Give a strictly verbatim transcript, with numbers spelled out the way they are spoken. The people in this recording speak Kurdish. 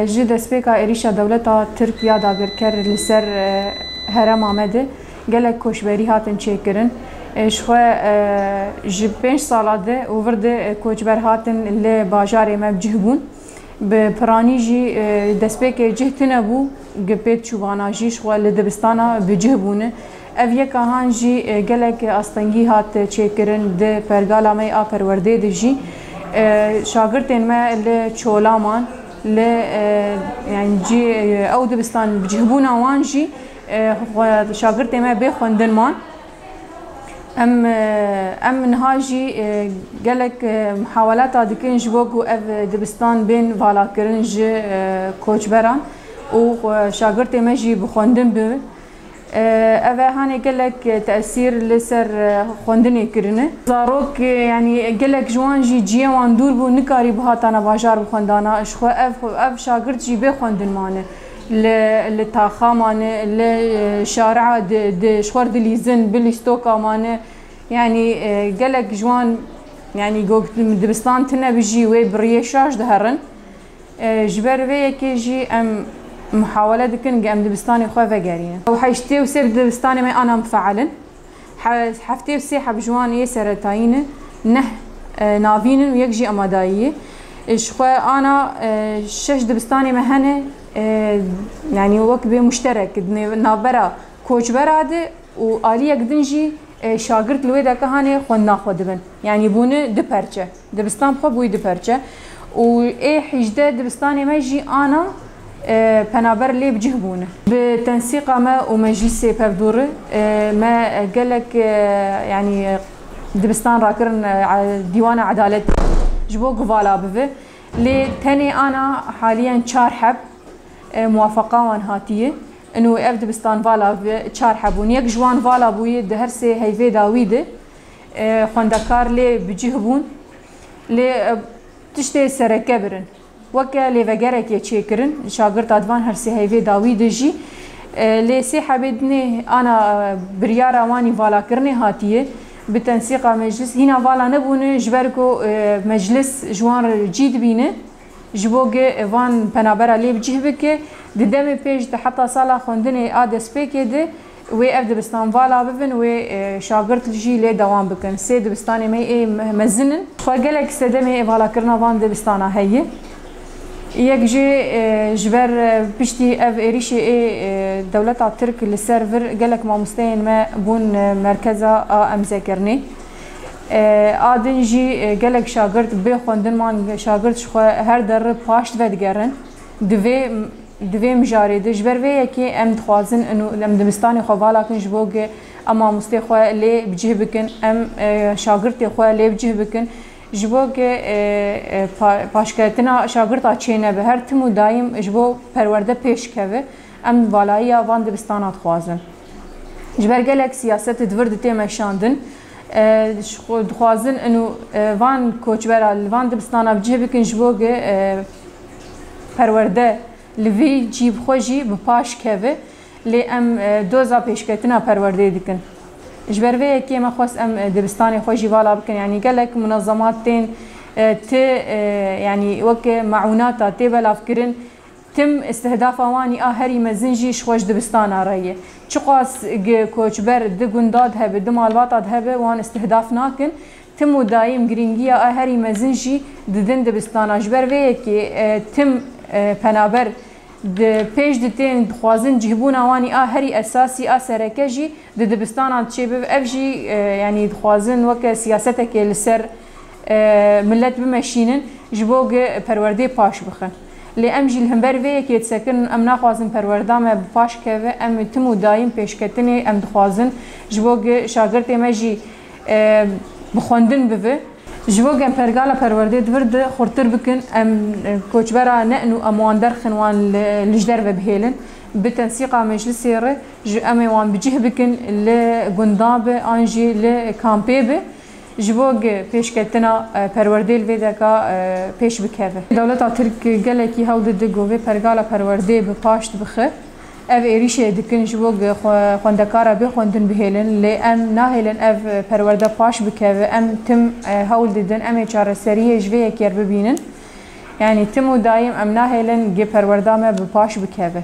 Ji destpêka êrîşa dewleta Tirk ya dagirker li ser, e, herêma me de gelek koçberî hatin çêkirin. E, ji xwe, e, ji pênc sala de û vir de, e, koçber hatin li bajarê me bi cih bûn. Bi piranî jî, e, destpêkê cih tune bû, gi pêt çûvana jî ji xwe li dibistana bi cih bûne. Ev yeka han jî, e, gelek astengî hat çêkirin di pergala me ya perwerdê de jî. E, şagirtên me li Çolaman, li, e, yani cî, e, ew dibistan bi cihbûna wan jî, e, xwe, şagirtê me bê xwendin man. Em, e, em niha jî, e, gelek, e, muhawelata dikin ji bo ku ev dibistan bên valakirin ji, e, koçberan û, e, şagirtê me jî bi xwendin bibin. E, ev e hanê gelek, e, tesîr li ser, e, xwendinê kirine. Zarok, e, yani gelek ji wan jî ciyê wan dûr bû, nikarî bihatana bajar bixwendana. Ji xwe ev, ev şagirt jî bê xwendin mane. Li, li taxa mane, li, e, şari'a di, di, ji xwe dilîzin, bi lîstoka mane. Yani, e, gelek ji wan, yani, got dibistan tune bi jî wê bi riyê şaş diherin. E, ji ber vê yekê jî em muhawele dikin, em dibistanê xwe vegerînin. Ew heştê û sê dibistanê me ana mifeelin. He-, heftê û sê heb ji wan yê seretayî ne, neh, e, navîn in û yek jî amadayî ye. E, ji xwe ana, e, şeş dibistanê me hene, e, yani wek bê muşterek, di nêv-, navbera koçbera de û aliyek din jî, e, şagirt li wê deke hanê xwendina xwe dibin. Yani bûne du perçe. Dibistan bi xwe bûyî du perçe. Û ê hejdeh dibistanê me jî ana, e, penaber lê bi cih bûne. Bi tensîqa me û meclisê pevdûrî, e, me gelek, e, yani dibistan rakirin, e, dîwana edaletê ji bo ku vala bive. Lê tenê ana haliyen çar heb, e, muwafeqa wan hatiye. Ino ev dibistan vala bi çar heb bûn. Yek ji wan vala bûye di her sê heyvê dawî de, e, xwendekar lê bi cih bûn. Lê, e, tiştê sereke birin. Weke lêvegerekê çêkirin, şagirta di van her sê heyvê dawî de jî. E, lê sê hebê dinê ana, e, biryara wanî valakirinê hatiye. Bi tensîqa meclis hîna vala nebûne, ji ber ku, e, meclis ji wan re cî dibîne. Ji bo ge van penabera lê bi cih bike, di demê pêş de heta sala xwendinê a destpêkê de wê ev dibistan vala bibin, wê, e, şagirt jî lê dewam bikin. Sê dibistanê me ê me-, mezin in. Xwe gelek sedemê valakirina van dibistana heye. Yek jê, e, ji ber, e, piştî ev êrîşê ê, e, dewleta Tirk li ser vir gelek mamosteyên me bûn, e, merkeza a emzekirinê. E, a din jî, e, gelek şagirt bê xwendin man, şagirt ji xwe her derre paşt vedigerin. Di vê, di vê mijarê de ji ber vê yekê em dixwazin ino em dibistanê xwe vala kin ji bo ge em mamostê xwe lê bi cih bikin, em, e, şagirtê xwe lê bi cih bikin. Ji bo ge, e, e, pa-, paşketina şagirta çênebe, her tim û dayim ji bo perwerde pêş keve, em valayiya van dibistana dixwazin. Ji ber gelek siyaset di vir de tê meşandin. E, ji xwe dixwazin ino, e, van koçbera li van dibistana bi cih bikin ji bo ge, e, perwerde li vî cî bi xwe jî bi paş keve. Lê em, e, doza pêşketina perwerdeyê dikin. Ji ber vê yekê me xwest em, e, dibistanê xwe jî vala bikin. Yanî gelek munezemat tên, e, ti, e, yanî weke meûnata tê belavkirin, tim îstihdafa wanî a herî mezin jî ji xwe ji dibistana re ye. Çiqas gi koçber di gunda de hebe, di malbata de hebe, wan îstihdaf nakin. Tim û dayim girîngiya a herî mezin jî didin dibistana. Ji ber vê yekê, e, tim, e, penaber di pêş di tên dixwazin cihbûna wanî a herî esasî a sereke jî di dibistana çêbibe. Ev jî, e, yanî dixwazin weke siyasetekê li ser, e, milet bimeşînin ji bo ge perwerdê paş bixin. Lê em jî li hember vê yekê disekin, em naxwazin perwerda me bi paş keve, em tim û dayim pêşketinê em dixwazin ji bo ge şagirtê me jî, e, bi xwendin bive. Ji bo ge em pergala perwerdê di vir de xurtir bikin, em, e, koçbera ne'nû em wan derxin, wan li, li ji derve bihêlin. Bi tensîqa meclisê re ji em ê wan bi cih bikin, li gunda be an jî li kampê be. Ji bo ge pêşketina, e, perwerdê li vê deka, e, pêş bikeve. Dewleta Tirk gelekî hewl dide ku vê pergala perwerdê bi paş bixe. Ev êrîşê dikin ji bo ge xwe-, xwendekara bê xwendin bihêlin, lê em nahêlin ev perwerde paş bikeve. Em tim, e, hewl didin, em ê çareseriyê ji vê yekê re bibînin. Yanî tim û daîm em nahêlin gi perwerda me bi paş bikeve.